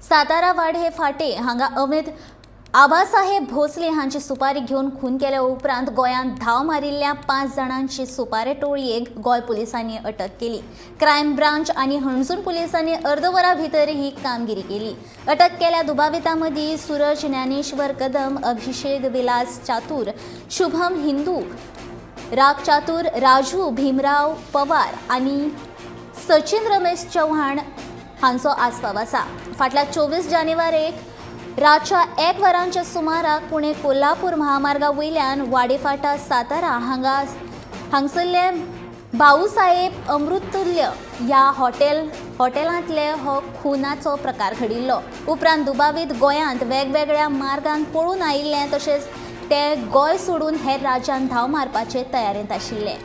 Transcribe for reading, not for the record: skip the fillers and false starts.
सातारा वाडे फाटे हांगा अमित आबासाहेब भोसले हांची सुपारी घेवन खून केल्या उपरांत गोंयांत धांव मारिल्ल्या 5 जाणांची सुपारे टोळयेक गोंय पुलिसांनी अटक केली. क्रायम ब्रांच आनी हणजूण पुलिसांनी अर्दवरा भितर ही कामगिरी केली. अटक केल्या दुबावितां मदीं सूरज ज्ञानेश्वर कदम, अभिषेक विलास चातूर, शुभम हिंदू, राग चातूर, राजू भीमराव पवार आनी सचिन रमेश चव्हाण हांचो आस्पाव आसा. फाटल्या 24 जानेवारीक रातच्या 1 वरांच्या सुमाराक पुणे कोल्हापूर महामार्गा वयल्यान वाडेफाटा सातारा हांगसरले भाऊसाहेब अमृततुल्य ह्या हॉटेलांतले हो खुनाचो प्रकार घडिल्लो. उपरांत दुबावीत गोंयांत वेगवेगळ्या मार्गान पळून आयिल्ले तशेंच ते गोंय सोडून हेर राज्यांत धांव मारपाचे तयारेंत आशिल्ले.